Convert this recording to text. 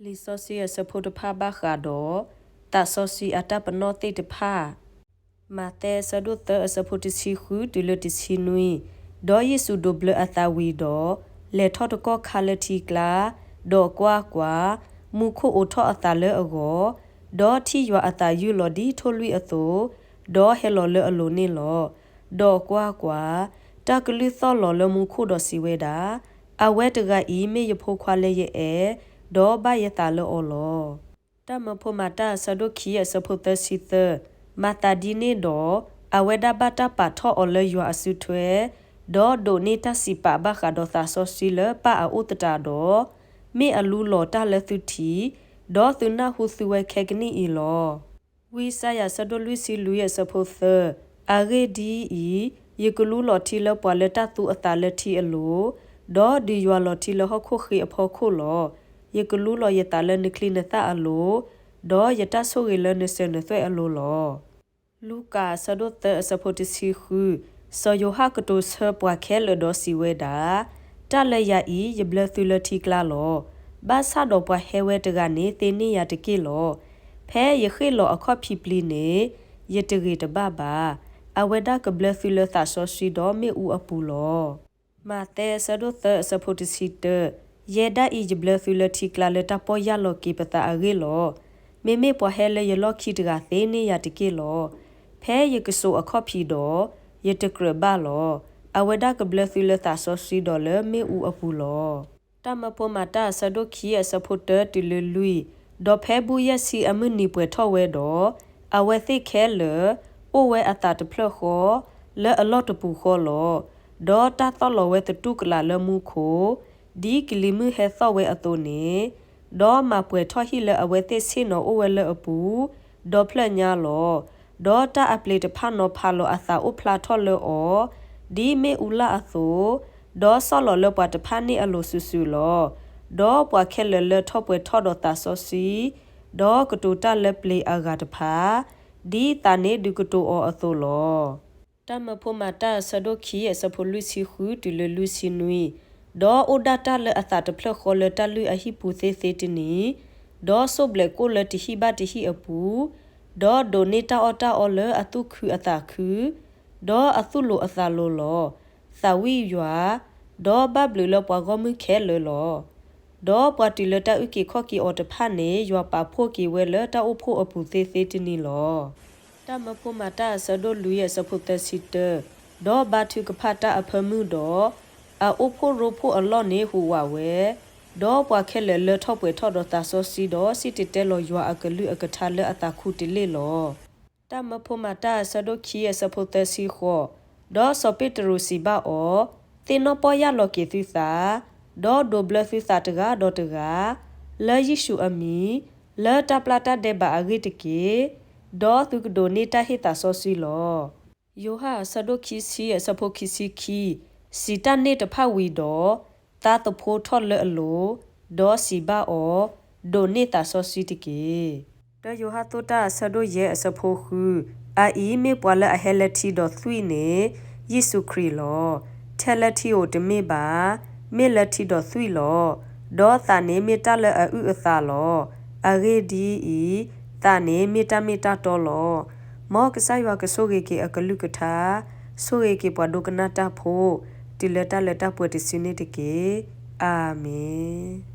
လံာ်စီဆှံအဆၢဖိတဖၣ်ဘၣ်ဃးဒီး သးစီဆှံအတၢ်ပနီၣ်သ့ၣ်တဖၣ် မးသဲအဆၢဒိၣ်သၢအဆၢဖိတဆံဃုတုၤလၢတဆံနွံ, ဒီးယ့ၣ်ၡူးဒိးဘျၢအသးဝံၤဒီး လဲၤထီၣ်တကီၢ်ခါလၢထံကျါ, ဒီးကွၢ်ကွၢ်, မူခိၣ်အိးထီၣ်အသးလၢအဂီၢ်, ဒီးထံၣ်ယွၤအသးယုၢ်လီၤဒ်ထိၣ်လွံၣ်အသိး, ဒီးဟဲလီၤလၢအလိၤန့ၣ်လီၤ. ဒီးကွၢ်ကွၢ်, တၢ်ကလုၢ်သီၣ်လီၤလၢမူခိၣ်ဒီးစံးဝဲဒၣ်, အဝဲတဂၤအံၤမ့ၢ်ယဖိခွါလၢယအဲၣ်, ဒီးဘၣ်ယသးလၢအီၤလီၤ. တၢ်မၢဖိမၤတၢ်အဆၢဒိၣ်ခံအဆၢဖိသၢဆံသၢ, မၤသးဒ်န့ၣ်ဒီး အဝဲဒၣ်ဘၣ်တၢ်ပာ်ထီၣ်အီၤလၢယွၤအစုထွဲ, ဒီးဒိးန့ၢ်တၢ်စံးပာ်ဘၣ်ဃးဒီးသးစီဆှံလၢပၢ်အအိၣ်သတးဒီး, မ့ၢ်အလူလီၤတၢ်လၢသုထံၣ်, ဒီးသုနၢ်ဟူသုဝဲခဲကနံၣ်အံၤလီၤ. ဝံယၡါယၤအဆၢဒိၣ်လွံၢ်ဆံလွံၢ်အဆၢဖိသၢ, အဂ့ၢ်ဒ်အံၤ, ယကလူလီၤထံလၢပှၤလၢတၢ်သူအသးလၢထံအလိၤ, ဒီးဒုးယွၤလီၤထံလၢဟီၣ်ခိၣ်ဃ့အဖီခိၣ်လီၤ. ယကလူလီၤယသးလၢနချံနသၣ်အလိၤ, ဒီးယတၢ်ဆိၣ်ဂ့ၤလၢနစၢၤနသွဲၣ်အလိၤလီၤ. လူၤကၣ်အဆၢဒိၣ်သၢအဆၢဖိတဆံဃု, စီၤယိၤဟၣ်ကတိၤဆၢပှၤခဲလၢာ်ဒီးစံးဝဲဒၣ်, တၢ်လၢယၤအံၤ ယဘျၢသုလၢထံကျါလီၤ. ဘၣ်ဆၣ်ဒီးပှၤဟဲဝဲတဂၤန့ၣ်သ့န့ၢ်ယၤတက့ၢ်လီၤ. ဖဲယဃ့ၢ်လီၤအခီၣ်ဖံးပျံၤန့ၣ်, ယတဂ့ၤတဘၣ်ဘၣ်. အဝဲဒၣ်ကဘျၢသုလၢသးစီဆှံဒီးမ့ၣ်အူအပူၤလီၤ. မးသဲအဆၢဒိၣ်သၢအဆၢဖိတဆံတၢ, ယဲဒၣ်အံၤယဘျၢသုလၢထံကျါလၢတၢ်ပီၢ်ယၢ်လီၤက့ၤပသးအဂ့ၢ်လီၤ. မ့မ့ၢ်ပှၤဟဲလၢယလီၢ်ခံတဂၤသ့န့ၢ်ယၤတက့ၢ်လီၤ. ဖဲယကစိာ်အခီၣ်ဖံးဒီး, ယတကြၢးဘၣ်လီၤ. အဝဲဒၣ်ကဘျၢသုလၢသးစီဆှံဒီးလၢမ့ၣ်အူအပူၤလီၤ. တၢ်မၢဖိမၤတၢ်အဆၢဒိၣ်ခံအဆၢဖိတၢတုၤလၢလွံၢ်, ဒီးဖဲဘူးယဲၢ်ဆံအမုၢ်နံၤပှဲၤထီၣ်ဝဲဒီး, အဝဲသ့ၣ်ခဲလၢာ်, အိၣ်ဝဲအသးတဖျၢၣ်ဃီ, လၢအလီၢ်တပူၤဃီလီၤ. ဒီးတၢ်သီၣ်လီၤဝဲသတူၢ်ကလာ်လၢမူခိၣ်, ဒ်ကလံၤမုၢ်ဟဲသီၣ်ဝဲအသိးန့ၣ်, ဒီးမၤပှဲၤထီၣ်ဟံၣ်လၢအဝဲသ့ၣ်ဆ့ၣ်နီၤအိၣ်ဝဲလၢအပူၤ, ဒီဖျၢၣ်ညါလီၤ. ဒီးတၢ်အပျ့ၤတဖၣ်နီၤဖးလီၤအသးအိၣ်ဖျါထီၣ်လၢအီၤ, ဒ်မ့ၣ်အူလၢ်အသိး, ဒီးဆီၣ်လီၤလၢပှၤတဖၣ်န့ၣ်အလိၤစုာ်စုာ်လီၤ. ဒီးပှၤခဲလၢာ်လၢထီၣ်ပှဲၤထီၣ်ဒီးသးစီဆှံ, ဒီးကတိၤတၢ်လၢပျ့ၤအဂၤတဖၣ်, ဒ်သးန့ၣ်ဒုးကတိၤအီၤအသိးလီၤ. တၢ်မၢဖိမၤတၢ်အဆၢဒိၣ်ခံအဆၢဖိလွံၢ်ဆံဃုတုၤလၢလွံၢ်ဆံနွံ, ဒီးအိၣ်ဒၣ်တၢ်လၢအသးတဖျၢၣ်ဃီလၢတၢ်လုၢ်အဟံၣ်ပူၤသ့သ့တနံၤ, ဒီးစိၣ်ဘျဲးကိၣ်လၢတဟံၣ်ဘၣ်တဟံၣ်အပူၤ, ဒီးဒိးန့ၢ်တၢ်အီၣ်တၢ်အီလၢအသူၣ်ခုအသးခု, ဒီးအသူၣ်လိၤအသးလိၤလီၤ. သးဝံၣ်ယွၤ, ဒီးဘၣ်ဘျုးလၢပှၤဂီၢ်မုၢ်ခဲလၢာ်လီၤ. ဒီးပှၤတုၤလၢတၢ်အုၣ်က့ၤခီၣ်က့ၤအီၤတဖၣ်န့ၣ် ယွၤပာ်ဖှိၣ်က့ၤဝဲလၢတၢ်အိၣ်ဖှိၣ်အပူၤသ့သ့တနံၤလီၤ. တၢ်မၢဖိမၤတၢ်အဆၢဒိၣ်လွံၢ်အဆၢဖိသၢဆံတၢ, ဒီးဘါထုကဖၣ်တၢ်အဖၢမုၢ်ဒီး, အအိၣ်ဖှိၣ်ရိဖှိၣ်အလီၢ်န့ၣ်ဟူးဝးဝဲ, ဒီးပှၤခဲလၢာ်လၢထီၣ်ပှဲၤထီၣ်ဒီးသးစီဆှံဒီးစံၣ်တဲၤတဲလီၤယွၤအကလုၢ်အကထါလၢအသးခူတလ့ၢ်လီၤ. တၢ်မၢဖိမၤတၢ်အဆၢဒိၣ်ခံအဆၢဖိသၢဆံဃိး, ဒီးစီၤပ့းတရူးစံးဘၣ်အီၤ, သ့ၣ်နီၣ်ပီၢ်ယၢ်လီၤက့ၤသုသး, ဒီးဒိးဘျၢသုသးတဂၤဒီးတဂၤ, လၢယ့ၣ်ၡူးအမံၤ, လၢတၢ်ပျၢ်တၢ်ဒဲးဘးအဂ့ၢ်တက့ၢ်. ဒီးသုကဒိးန့ၢ်တၢ်ဟ့ၣ်သးစီဆှံလီၤ. ယိၤဟၣ်အဆၢဒိၣ်ခံဆံအဆၢဖိခံဆံခံ, စံးတၢ်န့ၣ်တဖၣ်ဝံၤဒီး, သါသဖှိထီၣ်လၢအလိၤ, ဒီးစံးဘၣ်အီၤ, ဒိးန့ၢ်သးစီဆှံတက့ၢ်. တၢယိၤဟၣ်သိၣ်တၢ်အဆၢဒိၣ်ယဲၢ်အဆၢဖိဃု, အအံၤမ့ၢ်ပှၤလၢအဟဲလၢထံဒီးသွံၣ်န့ၣ်, ယ့ၣ်ၡူးခရံာ်လီၤ. ထဲလၢထံဧိၤတမ့ၢ်ဘၣ်, မ့ၢ်လၢထံဒီးသွံၣ်လီၤ. ဒီးသးန့ၣ်မ့ၢ်တၢ်လၢအအုၣ်အသးလီၤ. အဂ့ၢ်ဒ်အံၤ, သးန့ၣ်မ့ၢ်တၢ်မ့ၢ်တၢ်တီလီၤ. မ်ကစၢ်ယွၤကဆိၣ်ဂ့ၤက့ၤအကလုၢ်ကထါ, ဆိၣ်ဂ့ၤက့ၤပှၤဒိကနၣ်တၢ်ဖိ, တုၤလၢတၢ်လၢတၢ်ပှဲၤတစုန့ၣ်တက့ၢ်. အၤမ့ၣ်.